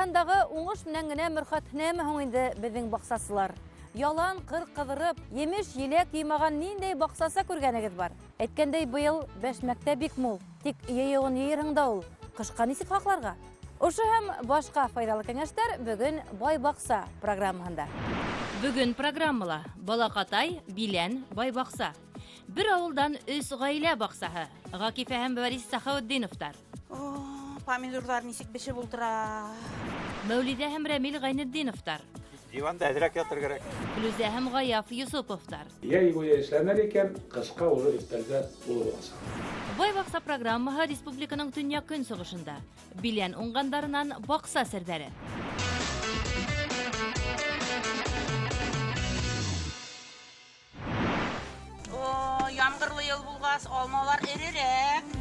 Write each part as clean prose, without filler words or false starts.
Баҡсаһындагы уңыш менән генә мөрхәтһенәме һуң инде беҙҙең баҡсасылар? Ялан, ҡыр ҡыҙырып, емеш-еләк йыймаған ниндәй баҡсасы күргәнегеҙ бар? Әйткәндәй, быйыл бәшмәк тә бик мул. Тик йыйыуын йыйырһың да ул, ҡышҡа нисек һаҡларға? Ошо һәм башҡа файҙалы кәңәштәр бөгөн Бай баҡса программаһында. Бөгөн программала Балаҡатай, Билән, Бай баҡса. Бер ауылдан өс ғаилә баҡсаһы. Ғакифә һәм Борис Сахаутдиновтар. Помидорҙар нисек бешеп ултыра. Мәүлиҙә һәм Рәмил Ғәйнетдиновтар. Диванда әҙерәк ятыр кәрәк. Флүзә һәм Ғаяф Йосоповтар. Йәй буйы эшләнер икән, ҡышҡа уже өҫтәлдә тулы буласаҡ. Бай баҡса программаһы республиканың төньяҡ-көнсығышында. Билән уңғандарынан баҡса серҙәре. О, ямғырлы йыл булғас, алмалар эрерәк.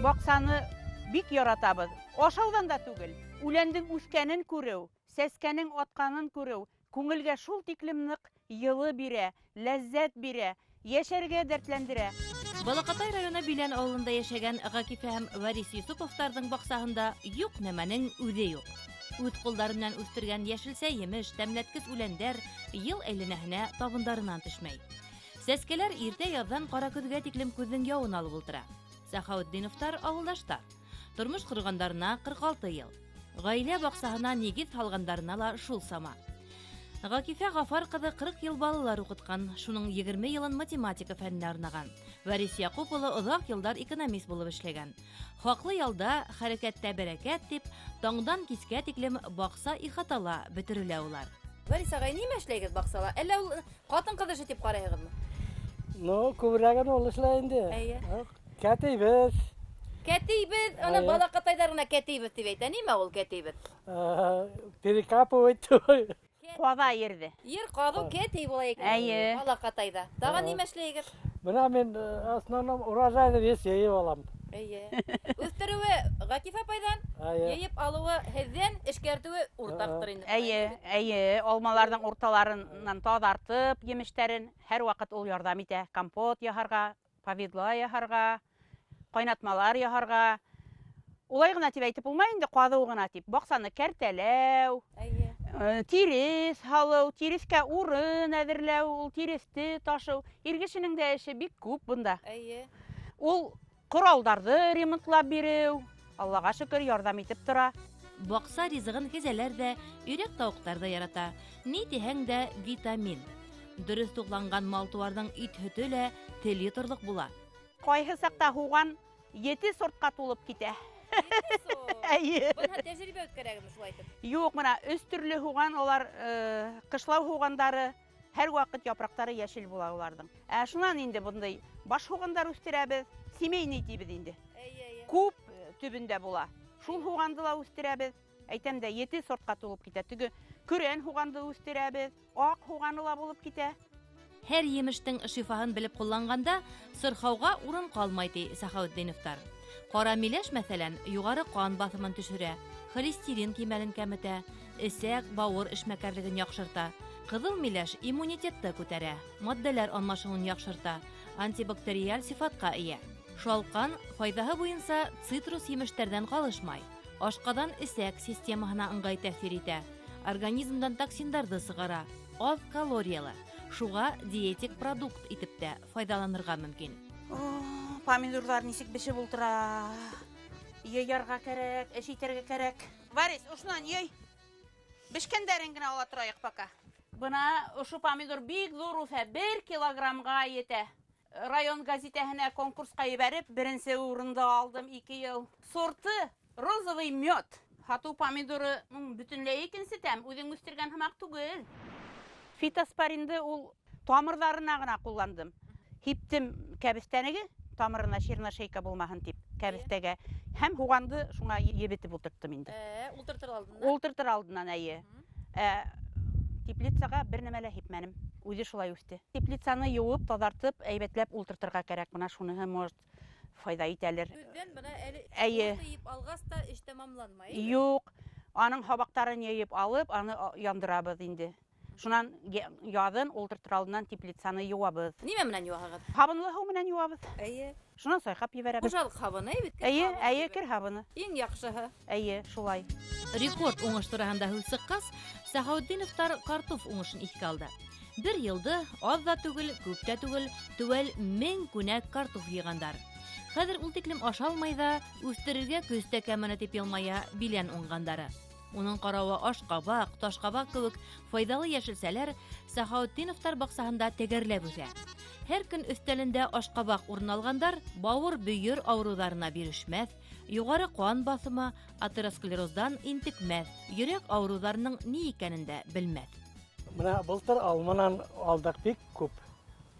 Баҡсаны бик яратабыҙ. Ашауҙан да түгел, үләндең үҫкәнен күреү, сәскәнең атҡанын күреү күңелгә шул тиклем ныҡ йылы бирә, ләззәт бирә, йәшәргә дәртләндерә. Балаҡатай районы Билән ауылында йәшәгән Ғакифә һәм Варис Юсуповтарҙың баҡсаһында юҡ нәмәнең үҙе юҡ. Үҙ ҡулдары менән үҫтергән йәшелсә, емеш, тәмләткес үләндәр йыл әйләнәһенә табындарынан төшмәй. Сәскәләр иртә яҙҙан ҡара көҙгә тиклем күҙҙең яуын алып ултыра. Сахаутдиновтар ауылдаштар. Тормош ҡорғандарына 46 йыл. Ғаилә баҡсаһына нигеҙ һалғандарына ла шул сама. Ғакифә Ғафар ҡыҙы 40 йыл балалар уҡытҡан, шуның 20 йылын математика фәненә арнаған. Вәрис Яҡуп улы оҙаҡ йылдар экономист булып эшләгән. Хаҡлы ялда хәрәкәттә бәрәкәт тип, таңдан кискә тиклем баҡса ихатала бөтөрөлә улар. Вәрис ағай, нимә эшләйгеҙ баҡсала? Әллә ул ҡатын-ҡыҙ эше тип ҡарайһығыҙмы? Ну, күберәген ул эшләй инде. Әйе. Кәтейбеҙ. Кәтейбеҙ, ана Әйе. балаҡатайҙар ғына кәтейбеҙ тип әйтә. Нимә ул кәтейбеҙ? Перекапывать. Ҡаҙа ерҙе. Ер ҡаҙыу кәтей була икән. Әйе. Балаҡатайҙа. Тағы нимә эшләйгеҙ? Бына мин основном урожайҙы весь йыйып алам. Әйе. Үҫтереүе Ғакиф апайҙан, Әйе. йыйып алыуы һеҙҙән, эшкәртеүе уртаҡтыр инде. Әйе, әйе, алмаларҙың урталарынан таҙартып, емештәрен һәр ваҡыт ул ярҙам итә. Компот яһарға, повидло яһарға, ҡайнатмалар яһарға. Улай ғына тип әйтеп булмай инде, ҡаҙыу ғына тип. Баҡсаны кәртәләү, Әйе. тирес һалыу, тирескә урын әҙерләү, ул тиресте ташыу. Ир кешенең дә эше бик күп бында. Әйе. Ул ҡоралдарҙы ремонтлап биреү, Аллаға шөкөр, ярҙам итеп тора. Баҡса ризығын кәзәләр ҙә, өйрәк-тауыҡтар ҙа ярата. Ни тиһәң дә витамин. Дөрөҫ туҡланған мал-тыуарҙың ит-һөтө лә тел йоторлоҡ була. Ҡайһы саҡта һуған 7 сортҡа тулып китә. Әйе. Бына тәжрибә үткәрәгеҙме шулай итеп? Юҡ, бына 3 төрлө һуған, улар ҡышлау һуғандары, һәр ваҡыт япраҡтары йәшел була уларҙың. Ә шунан инде бындай баш һуғандар үҫтерәбеҙ, семейный тибеҙ инде. Әйе, әйе. Күп төбөндә була. Шул һуғанды ла үҫтерәбеҙ. Әйтәм дә, 7 сортҡа тулып китә. Теге көрән һуғанды үҫтерәбеҙ, аҡ һуғаны ла булып китә. Һәр емештең шифаһын белеп ҡулланғанда сырхауға урын ҡалмай, ти Сахаутдиновтар. Ҡара миләш, мәҫәлән, юғары ҡан баҫымын төшөрә, холестерин кимәлен кәметә, эсәк, бауыр эшмәкәрлеген яҡшырта. Ҡыҙыл миләш иммунитетты күтәрә, матдәләр алмашыуын яҡшырта, антибактериаль сифатҡа эйә. Шалҡан файҙаһы буйынса цитрус емештәрҙән ҡалышмай. Ашҡаҙан эсәк системаһына ыңғай тәьҫир итә, организмдан токсиндарҙы сығара, аҙ калориялы. Шуға диетик продукт итеп тә файҙаланырға мөмкин. О, помидорҙар нисек бешеп ултыра. Йыйырға кәрәк, эш итергә кәрәк. Варис, ошонан йый. Бешкәндәрен генә ала торайыҡ пока. Бына ошо помидор бик ҙур үҫә, 1 килограммға етә. Район газетаһына конкурсҡа ебәреп, беренсе урынды алдым 2 йыл. Сорты розовый мед. Һатыу помидоры бөтөнләй икенсе тәм, үҙең үҫтергән һымаҡ түгел. Фитоспоринды ул тамырҙарына ғына ҡулландым. Һиптем кәбеҫтәнеге, тамырына черношейка булмаһын тип, кәбеҫтәгә. Һәм һуғанды шуңа ебетеп ултырттым инде. Ултыртыр алдынан? Ултыртыр алдынан, әйе. Теплицаға бер нәмә лә һипмәнем. Үҙе шулай үҫте. Теплицаны йыуып, таҙартып, әйбәтләп ултыртырға кәрәк. Бына шуныһы может файҙа итәлер. Көҙҙән бына әле Әйе. йыйып алғас та эш тамамланмай. Юҡ, аның һабаҡтарын йыйып алып, аны яндырабыҙ инде. Шунан яҙын ултыртыр алдынан теплицаны йыуабыҙ. Нимә менән йыуаһығыҙ? Һабынлы һыу менән йыуабыҙ. Әйе. Шунан сайҡап ебәрәбеҙ. Хужалыҡ һабыны бит. Кер Әйе, һабыны әйе, бит. кер һабыны. Иң яҡшыһы. Әйе, шулай. Рекорд уңыш тураһында һүҙ сыҡҡас, Сәхәүетдиновтар картоф уңышын иҫкә алды. Бер йылды аҙ ҙа түгел, күп тә түгел, теүәл 1000 күнәк картоф йыйғандар. Хәҙер ул тиклем ашалмай ҙа, үҫтерергә көс тә кәмене тип йылмая Билән уңғандары. Уның ҡарауы ашҡабаҡ, ташҡабаҡ кеүек файҙалы йәшелсәләр Сәхәүетдиновтар баҡсаһында тәгәрләп үҫә. Һәр көн өҫтәлендә ашҡабаҡ урын алғандар бауыр бөйөр ауырыуҙарына бирешмәҫ, юғары ҡан баҫымы, атеросклероздан интекмәҫ, йөрәк ауырыуҙарының ни икәнен дә белмәҫ. Бына былтыр алманан алдыҡ бик күп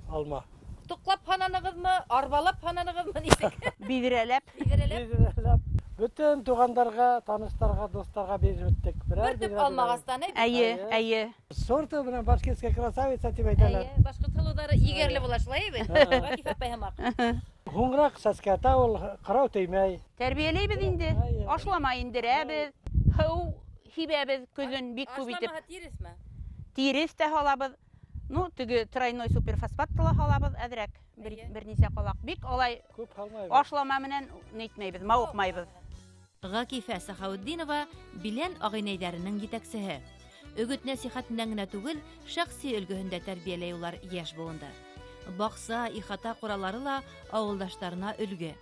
алма. Туҡлап һананығыҙмы, арбалап һананығыҙмы, нисек? Биҙрәләп. Биҙрәләп. Биҙрәләп. Бөтөн туғандарға, таныштарға, дуҫтарға биреп бөттөк. Берәр Бер төп биҙрә алмағастан, әй? Әйе, Әйе. әйе. Сорты менән башкирская красавица тип әйтәләр. Әйе, башҡорт һылыуҙары егәрле була шулай бит. Ғәкиф апай һымаҡ. Һуңыраҡ сәскә ата ул, ҡырау теймәй. Тәрбиәләйбеҙ инде. Әйе. Ашлама индерәбеҙ, һыу һибәбеҙ көҙөн бик күп итеп. Ашламаһа тиресме? Тирес тә һалабыҙ. Ну, теге тройной суперфосфат та һалабыҙ әҙерәк, Әйе. бер нисә ҡалаҡ. Бик алай Күп һалмайбыҙ. ашлама менән нитмәйбеҙ, мауыҡмайбыҙ. Ғәкифә Сәхәүетдинова Билән ағинәйҙәренең етәксеһе. Өгөт нәсихәт менән генә түгел, шәхси өлгөһөндә тәрбиәләй улар йәш быуынды. Баҡса, ихата ҡуралары ла ауылдаштарына өлгө.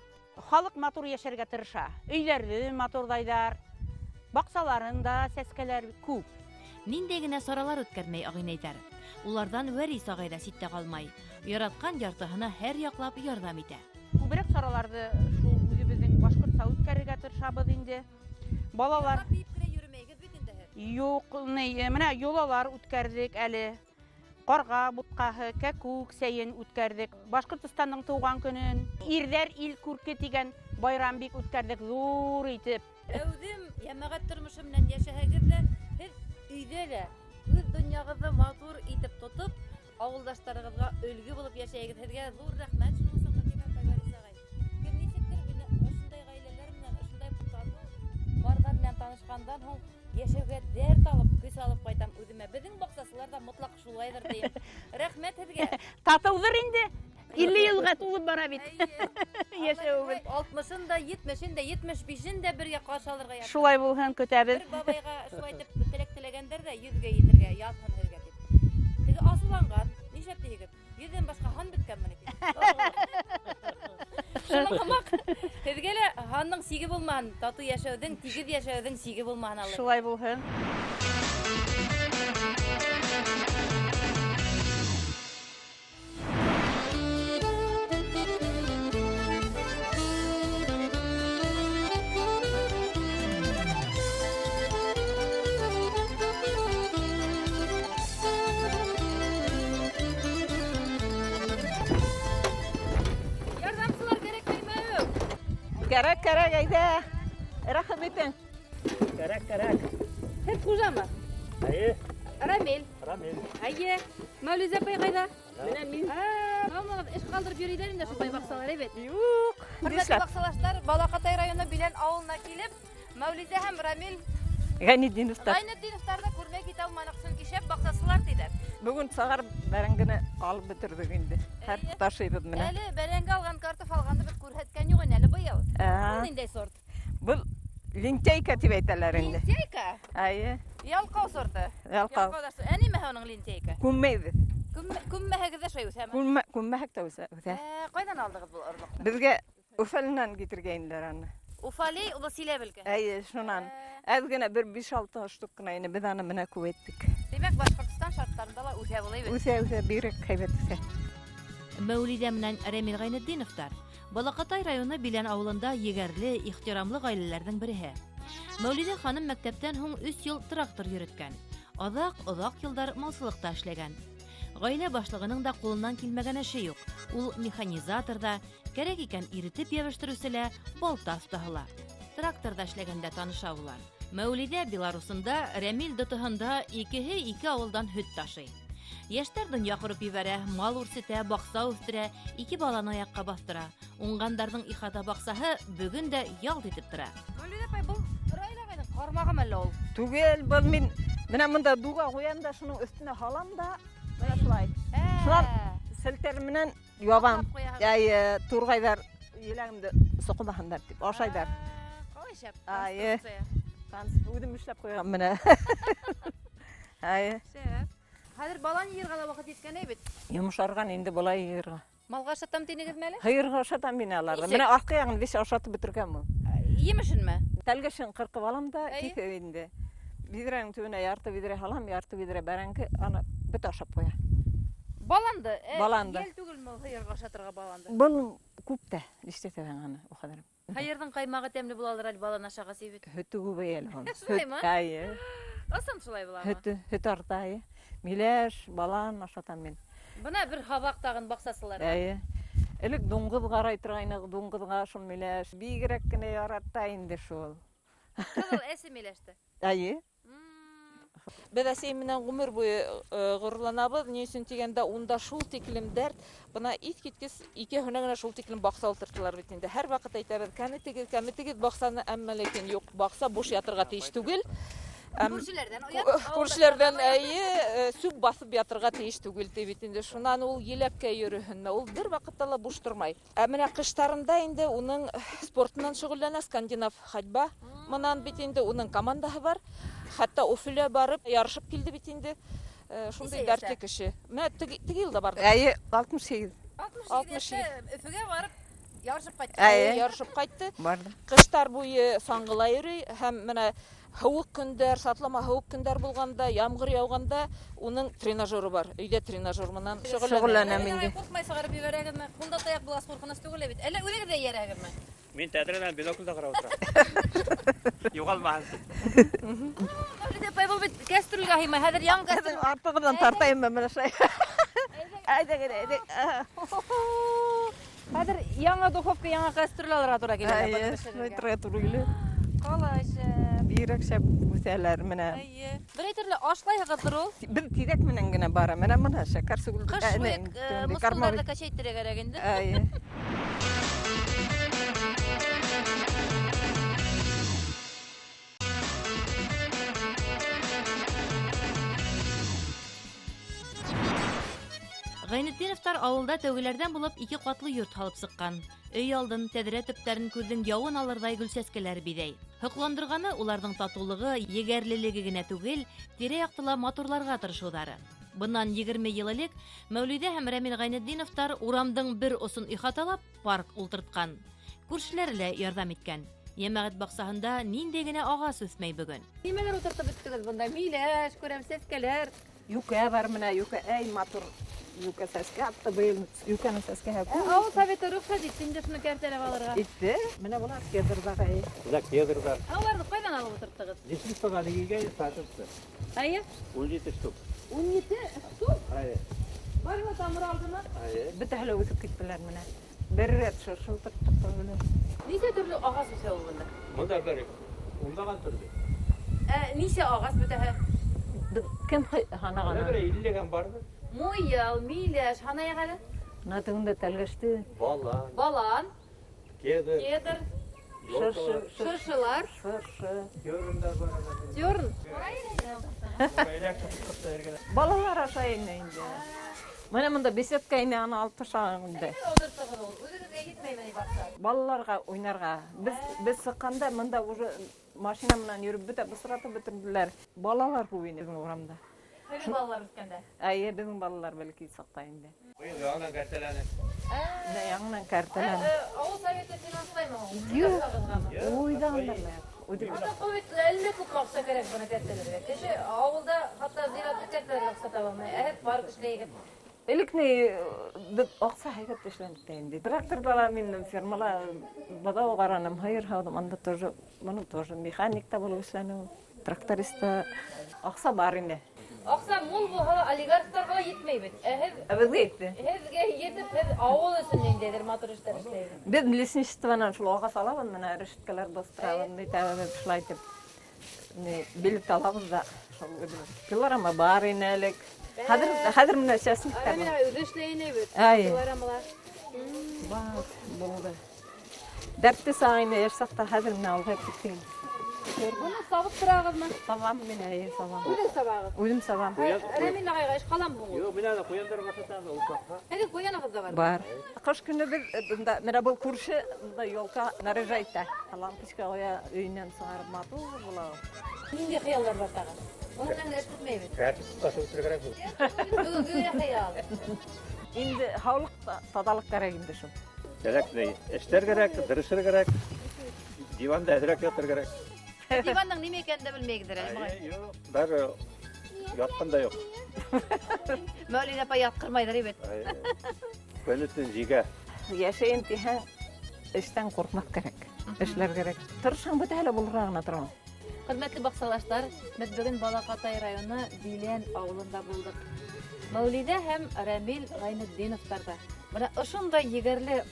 Халыҡ матур йәшәргә тырыша. Өйҙәрҙе матурҙайҙар, баҡсаларында сәскәләр күп. Ниндәй генә саралар үткәрмәй ағинәйҙәр. Уларҙан Вәрис ағай ҙа ситтә ҡалмай. Яратҡан яртыһына һәр яҡлап ярҙам итә. Күберәк сараларҙы шул үҙебеҙҙең башҡортса үткәрергә тырышабыҙ инде. Балалар Йырлап бейеп кенә йөрөмәйегеҙ бит инде һеҙ. Юҡ, ни, менә йолалар үткәрҙек әле. Ҡарға бутҡаһы, кәкүк сәйен үткәрҙек. Башҡортостандың тыуған көнөн, Ирҙәр ил күрке тигән байрам бик үткәрҙек, ҙур итеп. Әүҙем йәмәғәт тормошо менән йәшәһәгеҙ ҙә, һеҙ өйҙә лә үҙ донъяғыҙҙы матур итеп тотоп, ауылдаштарығыҙға өлгө булып йәшәйегеҙ. Һеҙгә ҙур рәхмәт шуның өсөн, Ғәкифә апай, Вәрис ағай. Кем нисектер мине ошондай ғаиләләр менән, ошондай татыу парҙар менән танышҡандан һуң йәшәүгә дәрт алып, көс алып ҡайтам үҙемә. Беҙҙең баҡсасылар ҙа мотлаҡ шулайҙыр тием. Рәхмәт һеҙгә. Татыуҙыр инде. 50 йылға тулып бара бит. Әйе. Йәшәүебеҙ. 60-ын да, 70-ен дә, 75-ен дә бергә ҡаршы алырға яҙһын. Шулай булһын, көтәбеҙ. Бер бабайға шулай итеп теләк теләгәндәр ҙә 100-гә етергә яҙһын һеҙгә тип. Теге асыуланған, нишләп тиһегеҙ? 100-дән башҡа һан бөткәнме ни тип. Шуның һымаҡ һеҙгә лә һанның сиге булмаһын, татыу йәшәүҙең, тигеҙ йәшәүҙең сиге булмаһын алла. Шулай булһын. Кәрәк, кәрәк, әйҙә. Рәхим итең. Кәрәк, кәрәк. Һеҙ хужамы? Әйе. Рамил. Рамил. Әйе. Мәүлизә апай ҡайҙа? Менә мин. Мамағыҙ эш ҡалдырып йөрөйҙәр инде шулай баҡсалар, әйбәт. Юҡ. Хөрмәтле Нишләп? баҡсалаштар, Балаҡатай районы Билән ауылына килеп, Мәүлизә һәм Рамил Ғәйнетдиновтар. Ғәйнетдиновтарҙы күрмәй китә алманыҡ, сөнки шәп баҡсасылар тиҙәр. Бөгөн сағар бәрәңгене алып бөтөрҙөк инде. Һәр Әйе. ташыйбыҙ менә. Әле бәрәңге алған, картоф алғанды беҙ күрһәткән юҡ ине әле быйыл. Был ниндәй сорт? Был лентяйка тип әйтәләр инде. Лентяйка? Әйе. Ялҡау сорты. Ялҡау. Ялҡауҙар сорты. Ә нимәһе уның лентяйка? Күммәйбеҙ. Күммәһәгеҙ ҙә шулай үҫәме? Күммәһәк тә үҫә. Ҡайҙан алдығыҙ был орлоҡто? Беҙгә Уфаленан китергәйнеләр аны. Уфалей, ул Силәбелке. Әйе, шунан. Әҙ генә бер биш-алты штук ҡына ине, беҙ аны менә күбәйттек. Тимәк, Башҡортостан шарттарында ла үҫә был, әйбәт. Үҫә, үҫә, бигерәк һәйбәт үҫә. Мәүлиҙә менән Рәмил Ғәйнетдиновтар Балаҡатай районы Билән ауылында егәрле, ихтирамлы ғаиләләрҙең береһе. Мәүлиҙә ханым мәктәптән һуң 3 йыл трактор йөрөткән. Аҙаҡ оҙаҡ йылдар малсылыҡта эшләгән. Ғаилә башлығының да ҡулынан килмәгән эше юҡ. Ул механизатор ҙа, кәрәк икән иретеп йәбештереүсе лә, балта оҫтаһы ла. Тракторҙа эшләгәндә таныша улар. Мәүлиҙә Беларусында, Рәмил ДТһында икеһе ике ауылдан һөт ташый. Йәштәр донъя ҡороп ебәрә, мал үрсетә, баҡса үҫтерә, ике баланы аяҡҡа баҫтыра. Уңғандарҙың ихата баҡсаһы бөгөн дә ялт итеп тора. Мәүлиҙә апай, был Раил ағайҙың ҡармағымы әллә ул? Түгел, был мин менә монда дуга ҡуям да, шуның өҫтөнә һалам да, менә шулай. Шунан селтәр менән ябам. Әйе, турғайҙар еләгемде соҡомаһындар тип, ашайҙар. Ҡалай шәп. Әйе. Үҙем эшләп ҡуйған менә. Әйе. Шәп. Хәҙер балан йыйырға ла ваҡыт еткән бит. Йомшарған инде былай йыйырға. Малға ашатам тинегеҙме әле? Һыйырға ашатам мин аларҙы. Нисек? Менә арҡы яғын беш ашатып бөтөргән ул. Емешенме? Тәлгәшен ҡырҡып алам да, Әйе. киҫеп инде. Биҙрәнең төбөнә ярты биҙрә һалам, ярты биҙрә бәрәңге, аны бөтә ашап ҡуя. Баланды. Баланды. Ел түгелме ул һыйырға ашатырға баланды? Был күп тә, нишләтәһең аны, о ҡәҙәр. Һыйырҙың ҡаймағы тәмле булалыр әле балан ашағас бит. Һөтө күбәйә әле уның. Шулаймы? Әйе. Ысын шулай буламы? Һөтө, һөт арта, әйе. Миләш, балан ашатам мин. Бына бер һабаҡ тағын баҡсасылар. Әйе. Элек дуңғыҙ ҡарай торғайныҡ, дуңғыҙға шул миләш. Бигерәк кенә ярата инде шул. Ҡыҙыл әсе миләште. Әйе. Беҙ әсәй менән ғүмер буйы ғорурланабыҙ. Ни өсөн тигәндә, унда шул тиклем дәрт, бына иҫ киткес икәүһенә генә шул тиклем баҡса ултырттылар бит инде. Һәр ваҡыт әйтәбеҙ, кәметегеҙ, кәметегеҙ баҡсаны, әммә ләкин юҡ, баҡса буш ятырға тейеш түгел. Күршеләрҙән оят, Күршеләрҙән, әйе, сүп баҫып ятырға тейеш түгел ти бит инде. Шунан ул еләккә йөрөһөнмө, ул бер ваҡытта ла буш тормай. Ә менә ҡыштарында инде уның спорт менән шөғөлләнә, скандинав ходьба менән бит инде, уның командаһы бар. Хатта Өфөлә барып ярышып килде бит инде. Шундай Нисә дәртле йәштә? кеше. Менә теге йылда барҙы. Әйе, 68. 68 йәштә Өфөгә барып ярышып ҡайтты. Әйе. Ярышып ҡайтты. Барҙы. Ҡыштар буйы саңғыла йөрөй һәм менә һыуыҡ көндәр, сатлама һыуыҡ көндәр булғанда, ямғыр яуғанда уның тренажеры бар. Өйҙә тренажер менән шөғөлләнә. Шөғөлләнәм инде. Ҡурҡмай сығарып ебәрәгеҙме? Ҡулда таяҡ булғас ҡурҡыныс түгел бит. Әллә үҙегеҙ ҙә эйәрәгеҙме? Мин тәҙрәнән биноклдә ҡарап ултырам. Юғалмаһын. Мәүлиҙә апай, был бит кәстрүлгә һыймай. Хәҙер яңы кәстрүл. Хәҙер артығынан тартайым менә шулай. Әйҙә, әйҙә, әйҙә. Хәҙер яңы духовка, яңы кәстрүл алырға тура килә. Әйе, шулай торға тура килә. Ҡалай шәп. Бигерәк шәп үҫәләр менә. Әйе. Берәй төрлө ашлайһығыҙҙыр ул. Беҙ тиҙәк менән генә бара. Менә бына шәкәр сөгөлдө. Ҡыш буйы мускулдарҙы качать итергә кәрәк инде. Әйе. Ғәйнетдиновтар ауылда тәүгеләрҙән булып ике ҡатлы йорт һалып сыҡҡан. Өй алдын, тәҙрә төптәрен күҙҙең яуын алырҙай гөлсәскәләр биҙәй. Һоҡландырғаны уларҙың татыулығы, егәрлелеге генә түгел, тирә-яҡты ла матурларға тырышыуҙары. Бынан 20 йыл элек Мәүлиҙә һәм Рәмил Ғәйнетдиновтар урамдың бер осон ихаталап парк ултыртҡан. Күршеләре лә ярҙам иткән. Йәмәғәт баҡсаһында ниндәй генә ағас үҫмәй бөгөн. Нимәләр ултыртып бөттөгөҙ бында? Миләш, күрәм, сәскәләр. Йүкә бар менә, йүкә, әй матур йүкә сәскә атты быйыл, йүкәнең сәскәһе күп. Ауыл советы рөхсәт итте инде шуны кәртәләп алырға. Итте. Менә былар кедрҙағы, әй. Бына кедрҙар. Ә уларҙы ҡайҙан алып ултырттығыҙ? Лесниствоға килгән сатыпты. Әйе. 17 штук. 17 штук? Әйе. Барына тамыр алдымы? Әйе. Бөтәһе лә үҫеп киттеләр менә. Бер рәт шыршы ултырттыҡ та менә. Нисә төрлө ағас үҫә ул бында? Бында бер унлаған төрлө. Ә нисә ағас бөтәһе? Кем һанаған? Бер иллегән барҙыр. Муйыл, миләш, һанайыҡ әле. Бына тегендә тәлгәште. Балан. Балан. Кедр. Кедр. Шыршы. Шыршылар. Шыршы. Терндар бар. Терн. Балалар ашай инде инде. Менә монда беседка инде, аны алып ташлаған инде. Ултырттығыҙ ул. Үҙегеҙгә етмәйме ни баҡса? Балаларға уйнарға. Беҙ сыҡҡанда монда уже машина менән йөрөп бөтә бысратып бөтөрҙөләр. Балалар күп инде беҙҙең урамда. Беҙҙең балалар үҫкәндә. Әйе, беҙҙең балалар бәләкәй саҡта инде. Быйыл яңынан кәртәләне. Менә яңынан кәртәләне. Ауыл советы финанслаймы ул? Юҡ. Уйҙағандар ла. Ата күп әллә күп аҡса кәрәк бына кәртәләргә. Кеше ауылда хатта зиратты кәртәләргә аҡса таба алмай. Ә парк эшләйһегеҙ. Элек ни, беҙ аҡса һәйбәт эшләнек тә инде. Тракторҙа ла мин фермала быҙау ҡараным, һыйыр һауҙым, анда тоже, бының тоже механик та булып эшләне ул, тракторист та. Аҡса бар инде. Аҡса мул булһа ла олигархтарға ла етмәй бит. Ә һеҙ Ә беҙгә етте. Һеҙгә етеп, һеҙ ауыл өсөн ниндәйҙер матур эштәр эшләйһегеҙ. Беҙ лесничествонан шул ағас алабыҙ, менә решеткалар баҫтырабыҙ, нитәбеҙ, шулай итеп. Ни, билет алабыҙ ҙа, шул үҙебеҙ. Пилорама бар ине элек. Хәҙер хәҙер менә чәсмәктәр. Менә үҙе эшләйен бит. Ай. Бат булды. Дәртле сағайны йәш саҡта хәҙер менә алға киттем. Быны сабып торағыҙмы? Сабам мин, әйе, сабам. Үҙең сабағыҙ. Үҙем сабам. Рәмил ағайға эш ҡаламы һуң ул? Юҡ, мин әле ҡуяндар ашатам ул саҡта. Һеҙҙең ҡуянығыҙ ҙа бар. Бар. Ҡыш көнө беҙ бында менә был күрше бында елка наряжать итә. Лампочка ҡуя өйөнән сығарып матур була. ул. Ниндәй хыялдар бар тағы? Уның менән эш бөтмәй бит. Кәртеп ташып үтергә кәрәк был. Бөгөнгө генә хыял. Инде һаулыҡ таҙалыҡ кәрәк инде шул. Кәрәк ни? Эшләр кәрәк, тырышыр кәрәк. Диванда әҙерәк ятыр кәрәк. Дивандың нимә икәнен дә белмәйҙер әле. Әйе, юҡ, даже ятҡан да юҡ. Мәүлиҙә апай ятҡырмайҙыр бит. Әйе. Көнө-төн җигә. Йәшәйем тиһәң, эштән ҡурҡмаҫ кәрәк. Эшләр кәрәк. Тырышһаң бөтәһе лә булырға ғына тора. Хөрмәтле баҡсалаштар, беҙ бөгөн Балаҡатай районы Билән ауылында булдыҡ. Мәүлиҙә һәм Рәмил Ғәйнетдиновтарҙа. Бына ошондай егәрле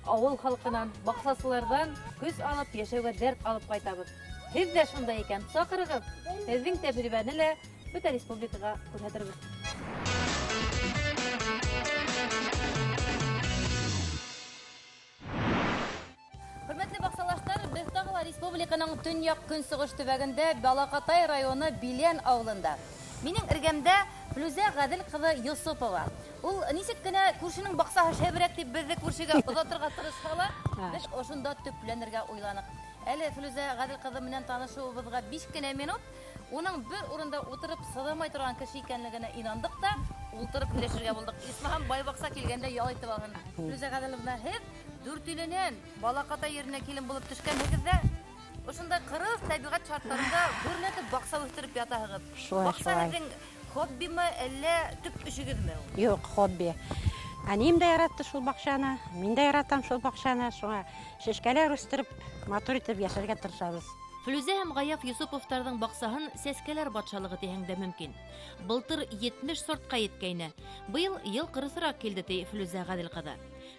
ауыл халҡынан, баҡсасыларҙан көс алып, йәшәүгә дәрт алып ҡайтабыҙ. Һеҙ ҙә шундай икән, саҡырығыҙ. Һеҙҙең тәжрибәне лә бөтә республикаға күрһәтербеҙ. Хөрмәтле баҡсалаштар, беҙ тағы ла республиканың төньяҡ көнсығыш төбәгендә Балаҡатай районы Билән ауылында. Минең эргәмдә Флүзә Ғәҙел ҡыҙы Йосопова. Ул нисек кенә күршенең баҡсаһы шәберәк тип беҙҙе күршегә оҙатырға тырышһа ла, беҙ ошонда төпләнергә уйланыҡ. Әле Флүзә Ғәҙел ҡыҙы менән танышыуыбыҙға 5 кенә минут, уның бер урында ултырып сыҙамай торған кеше икәнлегенә инандыҡ та, ултырып һөйләшергә булдыҡ. Исмаһам бай баҡса килгәндә ял итеп алһын. Флүзә Ғәҙеловна, һеҙ Дүртөйлөнән Балаҡатай еренә килен булып төшкәнһегеҙ ҙә, ошондай ҡырыҫ тәбиғәт шарттарында гөрләтеп баҡса үҫтереп ятаһығыҙ. Шулай, Баҡса шулай. һеҙҙең хоббимы, әллә төп эшегеҙме ул? Юҡ, хобби. Әнием дә яратты шул баҡсаны, мин дә яратам шул баҡсаны. Шуңа шешкәләр үҫтереп, матур итеп йәшәргә тырышабыҙ. Флүзә һәм Ғаяф Йосоповтарҙың баҡсаһын сәскәләр батшалығы тиһәң дә мөмкин. Былтыр 70 сортҡа еткәйне. Быйыл йыл ҡырыҫыраҡ килде, ти Флүзә Ғәҙел ҡыҙы.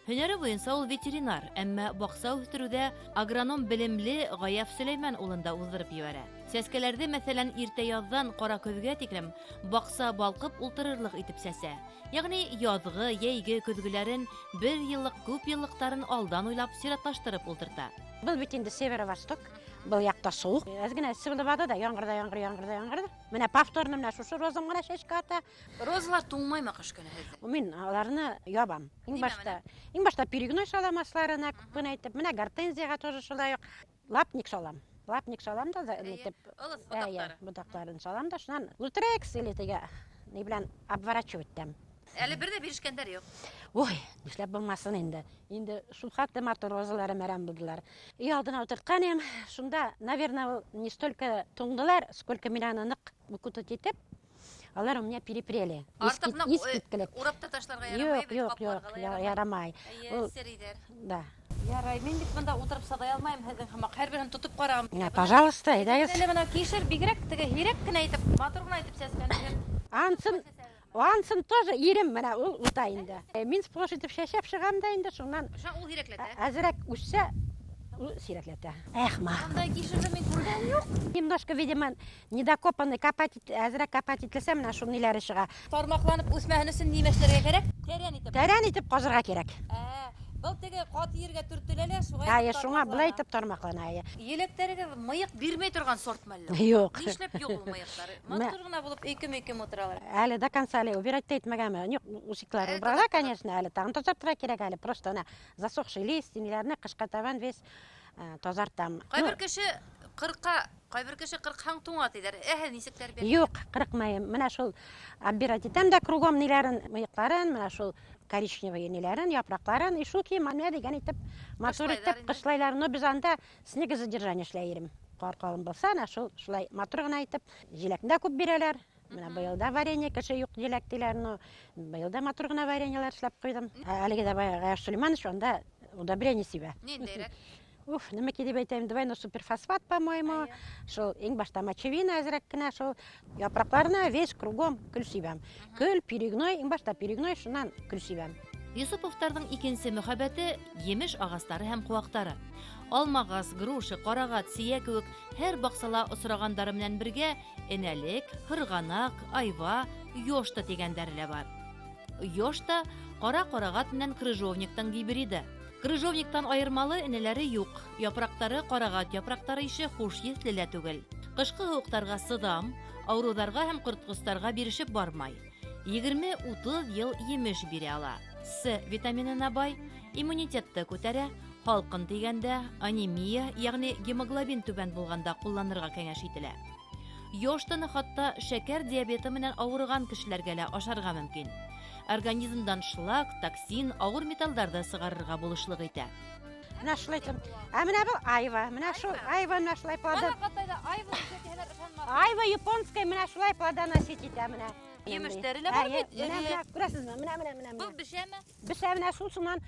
Һөнәре буйынса ул ветеринар, әммә баҡса үҫтереүҙә агроном белемле Ғаяф Сөләймән улын да уҙҙырып ебәрә. Сәскәләрҙе, мәҫәлән, иртә яҙҙан ҡара көҙгә тиклем баҡса балҡып ултырырлыҡ итеп сәсә. Йәғни яҙғы, йәйге көҙгөләрен бер йыллыҡ, күп йыллыҡтарын алдан уйлап сиратлаштырып ултырта. Был бит инде северо-восток, был яҡта һыуыҡ. Әҙ генә эҫе булып алды да, яңғыр да яңғыр, яңғыр да яңғыр. Менә повторно менә шушы розам ғына шешкә ата. Розалар туңмаймы ҡыш көнө һеҙҙә? Мин аларны ябам. Иң Нимә башта перегной салам асларына, күп кенә итеп. Менә гортензияға тоже шулай уҡ лапник салам. Лапник салам да, Әйе, итеп, ылыҫ әйе, ботаҡтары. ботаҡтарын салам да, шунан лутрекс или теге ни белән обворачивать итәм. Әле бер ҙә бирешкәндәр юҡ. Ой, нишләп булмасын инде. Инде шул хәтле матур розалары мәрәм булдылар. Өй алдына ултыртҡан инем. Шунда, наверное, ул не столько туңдылар, сколько мин аны ныҡ укутать итеп, алар у меня перепрели. Артыҡ ныҡ, Искиткелек. урап та ташларға ярамай Юҡ, бит, юҡ, ҡапларға юҡ, ла ярамай. ярамай. Эйе, Ул серейҙәр. Да. Ярай, мин бит бында ултырып сыҙай алмайым һеҙҙең һымаҡ. Һәр береһен тотоп ҡарағым. Менә, пожалуйста, әйҙәгеҙ. Әле бына кишер бигерәк теге һирәк кенә итеп, матур ғына итеп сәскән. Ансын, ансын тоже ирем менә ул ута инде. Мин сплош итеп шәшәп сығам да инде, шуннан Шунан ул һирәкләтә. әҙерәк үҫсә, ул сирәкләтә. Эх, ма. Ундай кишерҙе мин күргән юҡ. Немножко, видимо, недокопанный копать, әҙерәк копать ителсә, менә шул ниләре сыға. Тармаҡланып үҫмәһен өсөн нимә эшләргә кәрәк? Тәрән итеп. Тәрән итеп ҡазырға кәрәк. Был теге ҡаты ергә төртөлә лә, шуға Әйе, итеп шуңа былай тармаҡлана. итеп тармаҡлана, әйе. Еләктәрегеҙ мыйыҡ бирмәй торған сорт мәллә? Юҡ. Нишләп юҡ ул мыйыҡтары? Мә- Матур ғына булып өйкөм-өйкөм ултыралар. Әле до конца әле убирать та итмәгәнме? Юҡ, усиклар Әле убрала, тазартырға. конечно, әле тағын тазартырға кәрәк әле. Просто ана засохший листья, ниләрне ҡышҡа табан весь тазартам. Ҡайбер кеше ҡырҡа, ҡайбер кеше ҡырҡһаң туңа тиҙәр. Әһә, нисек тәрбиә? Юҡ, ҡырҡмайым. Менә шул оббирать итәм дә кругом ниләрен, мыйыҡтарын, менә шул коричневый ниләрен, япраҡларын, и шул кейем менә дигән итеп, матур Ҡышлайҙар итеп инде. ҡышлайлар. Но без анда снегозадержание эшләй ирем. Ҡар ҡалын булһа, әнә шул шулай матур ғына итеп, җиләкне дә күп бирәләр. Менә быйыл да варенье кеше юҡ җиләк диләр, но быйыл да матур ғына вареньелар эшләп ҡуйҙым. Әлеге дә баяғы Ғаяш Сулейманович унда удобрение сибә. Ниндәйерәк? Уф, нимә дип әйтәйем, двойной суперфосфат, по-моему. Шул иң башта мочевина әҙерәк кенә, шул япраҡларына весь кругом көл сибәм. Көл, перегной, иң башта перегной, шуннан көл сибәм. Йосоповтарҙың икенсе мөхәббәте емеш ағастары һәм ҡыуаҡтары. Алмағас, груша, ҡарағат, сейә кеүек һәр баҡсала осрағандары менән бергә энәлек, һырғанаҡ, айва, йошта дигәндәре лә бар. Йошта кара карагат менән крыжовниктың гибриды. Крыжовниктан аермалы энәләре юк, яфраклары карагат яфраклары ише хуш есле лә түгел. Кышкы һыуыҡтарға сыҙам, ауырыуҙарға һәм ҡорткостарға бирешеп бармай. 20-30 йыл емеш бирә ала. С витаминына бай, иммунитетты күтәрә, һалҡын тейгәндә анемия, ягъни гемоглобин түбән булғанда ҡулланырға кәңәш ителә. Йоштаны хатта шәкәр диабеты менән ауырыған кешеләргә лә ашарға мөмкин. Организмдан шлак, токсин, ауыр металлдарҙы сығарырға булышлыҡ итә. Менә шулай итеп. Ә менә был айва, менә шул айва менә шулай плоды. Бана ҡатайҙа айва үҫә ышанмаҫ. Айва японская менә шулай плодоносить итә менә. Емештәре лә бар Әйе, бит. Менә, менә, күрәсезме? Менә, менә, менә. Был бешәме? Бешә менә шул шуннан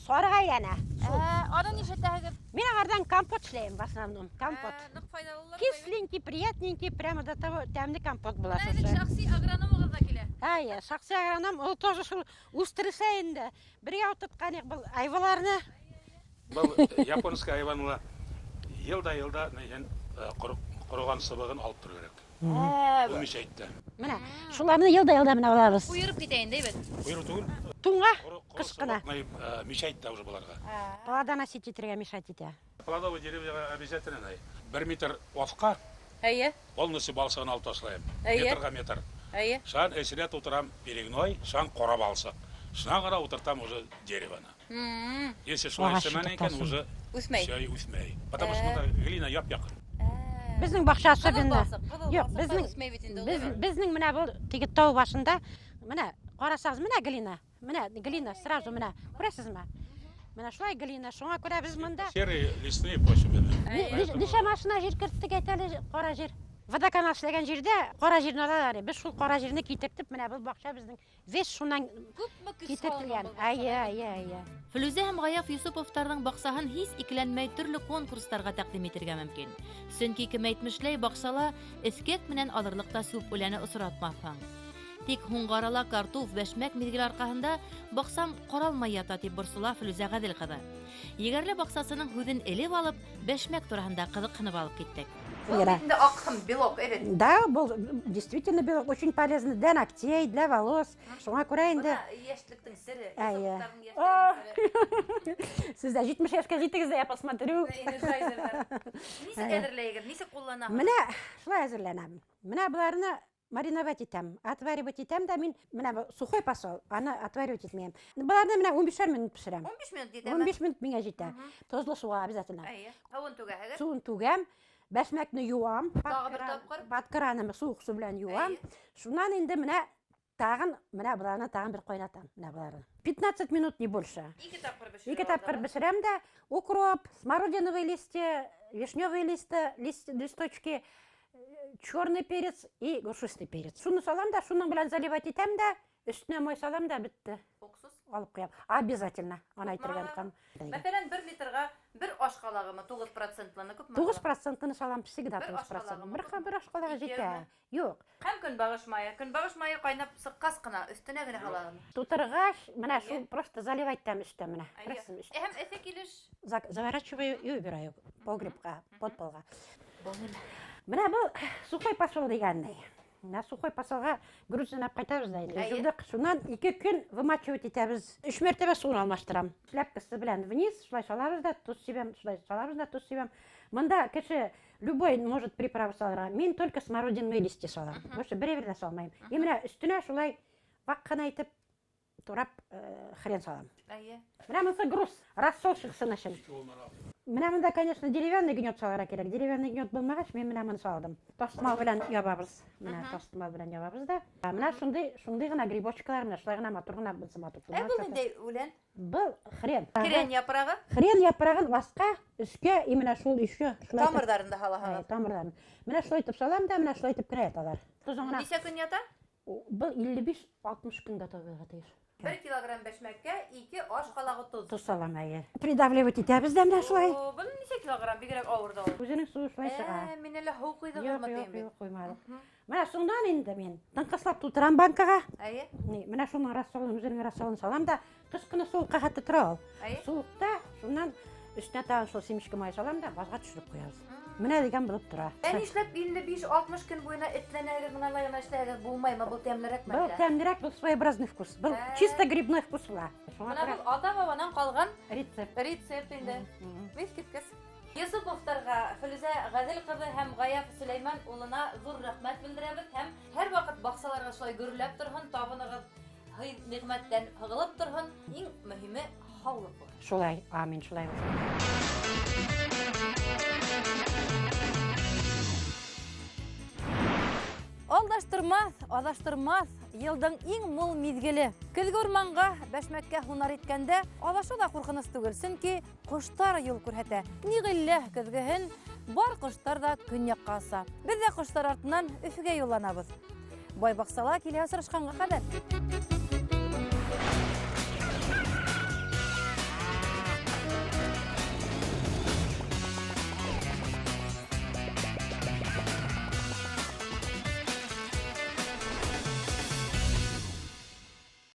сарыға әйләнә. Шул. Аны нишләтәһегеҙ? Мин аңардан компот эшләйем в основном, компот. Ныҡ файҙалылар. Кисленький, приятненький, прямо до того тәмле компот була Менә шушы. шәхси агрономығыҙ ҙа килә. Әйе, шәхси агроном, ул тоже шул үстерешә инде. Бергә ултыртҡан был айваларны. Был японский айваны ла йыл да йылда нейҙән ҡороған сыбығын алып торор кәрәк. Ул мешает. Менә шуларны йылда-йылда менә алабыҙ. Ҡуйырып китә инде, бит. Ҡуйырыу түгел. Туңа Ҡоро ҡыш ҡына. сыбыҡ, мешает та уже быларға. Плодоносить итергә мешать итә. Плодовый деревьяға обязательно 1 метр аҫҡа Әйе, полностью балсығын алып ташлайым. Әйе. Метрға метр. әйе. Шунан эсенә тултырам перегной, шунан ҡара балсыҡ. Шунан ғына ултыртам уже деревоны. Если шулай Ағас эшләмәне икән, утыртасың. уже Үҫмәй. все үҫмәй. Потому что мында глина яп-яҡын. Беҙҙең баҡса особенно. Юҡ, Юҡ, беҙҙең үҫмәй бит инде ул. Беҙҙең менә был теге тау башында менә ҡарасағыҙ, менә глина. Менә глина сразу менә күрәсезме? Менә шулай глина. Шуңа күрә беҙ монда Серые лесные почвы. Нисә машина ер керттек әйт әле, ҡара ер. Водоканал эшләгән ерҙә ҡара ерҙе алалар. Беҙ шул ҡара ерҙе китертеп, менә был баҡса беҙҙең весь шунан Күпме көс китертелгән. һалынған был Әйе, әйе, әйе. Флүзә һәм Ғаяф Юсуповтарҙың баҡсаһын һис икеләнмәй төрлө конкурстарға тәҡдим итергә мөмкин. Сөнки кем әйтмешләй, баҡсала эҫкәк менән аҙырлыҡ та сүп үләне осратмаҫһың. Тик һуңғы арала картуф, бәшмәк миҙгеле арҡаһында баҡсам ҡаралмай ята тип борсола Флүзә Ғәҙел ҡыҙы. Егәрле баҡсасының һүҙен элеп алып, бәшмәк тураһында ҡыҙыҡһынып алып киттек. Был бит инде аҡһым, белок, әйбәт. Да, был действительно белок очень полезный для ногтей, для волос. Шуңа күрә инде Бына йәшлектең сере, Әйе. Юсуповтарҙың йәшлегенең сере. Сез дә 70 йәшкә җиттегез дә, я посмотрю. Энерджайзерҙар. Нисек әҙерләйһегеҙ, нисек ҡулланаһығыҙ? Менә шулай әҙерләнәм. Менә быларны мариновать итәм, отваривать итәм дә мин менә бу сухой посол, аны отваривать итмәйем. Быларны менә 15 минут пешерәм. 15 минут етәме? 15 минут миңа җитә. Тозлы суга обязательно. Әйе. Һыуын түгәһегеҙ. Суын түгәм, бәшмәкне юам, Тағы бер тапҡыр. под краном суыҡ су белән юам. Әйе. Шуннан инде менә тагын, менә быларны тагын бер кайнатам, менә быларны. 15 минут, не больше. Ике тапҡыр бешереп Ике тапҡыр бешерәм дә, укроп, смородиновые листья, вишневые листья, листочки, черный перец и душистый перец. Шуны салам да, шуның белән заливать итәм дә, өстенә май салам да, бетте. Уксус? Алып куям. Обязательно, аны әйтергә оныткам. Мәҫәлән, 1 литрға бер аш ҡалағымы, туғыҙ процентлыны күпме? Туғыҙ процентлыны салам всегда, Бер туғыҙ аш процент. ҡалағымы? Бер аш ҡалағы Икәүме? җитә. Юк. Һәм көнбағыш майы. Көнбағыш майы ҡайнап сыҡҡас ҡына, өҫтөнә генә һалабыҙ. Тутырғас, менә шул Әйе. просто заливать итәм өҫтә менә. Әйе. Күрәсезме, өҫтә. Һәм эҫе килеш. Заворачиваю и убираю погребка, подполға. Менә был сухой посол дигәннәй. Менә сухой посолға Грузиядан алып ҡайтабыҙ да инде. Әйе. Жылдыҡ шунан 2 көн вымачивать итәбеҙ. 3 мәртәбә суын алмаштырам. Шляпкасы белән вниз, шулай салабыҙ да, тоҙ сибәм, шулай салабыҙ да, тоҙ сибәм. Мында кеше любой может приправа салырға. Мин только смородиновые листья салам. Больше бер әйбер дә салмайым. И менә өҫтөнә шулай ваҡ ҡына итеп турап хрен салам. Әйе. Менә монысы груз, рассол сыҡһын өсөн. Менә монда, конечно, деревянный гнет салырға кәрәк. Деревянный гнет булмағас, мин менә моны салдым. Таҫтымал белән ябабыҙ. Менә таҫтымал белән ябабыҙ да. Ә менә шундый ғына грибочкалар, менә шулай ғына матур ғына булса матур. Ә был ниндәй үлән? Был хрен. Хрен япрағы? Хрен япрағын аҫҡа, өҫкә, и менә шул еще шулай итеп Тамырҙарын да һалаһығыҙ. Әй, тамырҙарын. Менә шулай итеп салам да, менә шулай итеп кенә яталар. Тоҙон ғына. Нисә көн ята? Был илле биш-алтмыш көн готовыйға тейеш. 1 килограмм бәшмәккә 2 аш ҡалағы тоҙ. Тоҙ салам, әйе. Придавливать итәбеҙ дә менә шулай. О, был нисә килограмм? Бигерәк ауыр да ул. Үҙенең суы шулай сыға. Мин әле һыу ҡуйҙығыҙмы Юҡ, тием юҡ, бит. юҡ, ҡуйманыҡ. Менә шунан инде мин тыңҡыслап тултырам банкаға. Әйе. Ни, менә шуның рассолын, үҙенең рассолын салам да, ҡыш көнө суыҡҡа хәтле тора ул. Әйе. Суыҡта шунан өҫтөнә тағы шул семечка май салам да, баҙға төшөрөп ҡуябыҙ. Менә дигән булып тора. Ә нишләп 55-60 көн буена этләнәгеҙ, бына былай ғына эшләһәгеҙ булмаймы? Был тәмлерәкме Был әллә? тәмлерәк, был своеобразный вкус. Был чисто грибной вкус була. Шуңа Бына күрә был ата-бабанан ҡалған рецепт. Рецепт инде. Иҫ киткес. Йосоповтарға Филүзә Ғәҙел ҡыҙы һәм Ғаяф Сөләймән улына ҙур рәхмәт белдерәбеҙ һәм һәр ваҡыт баҡсаларға шулай гөрләп торһон, табынығыҙ һый ниғмәттән һығылып торһон. Иң мөһиме һаулыҡ булһын. Шулай, амин, шулай булсын. Алдаштырмаҫ, аҙаштырмаҫ йылдың иң мул миҙгеле. Көҙгө урманға, бәшмәккә һунар иткәндә аҙашыу ҙа ҡурҡыныс түгел, сөнки ҡоштар юл күрһәтә. Ни ғиллә көҙгөһөн бар ҡоштар ҙа көньяҡҡа оса. Беҙ ҙә ҡоштар артынан Өфөгә юлланабыҙ. Бай баҡсала килә осрашҡанға ҡәҙәр.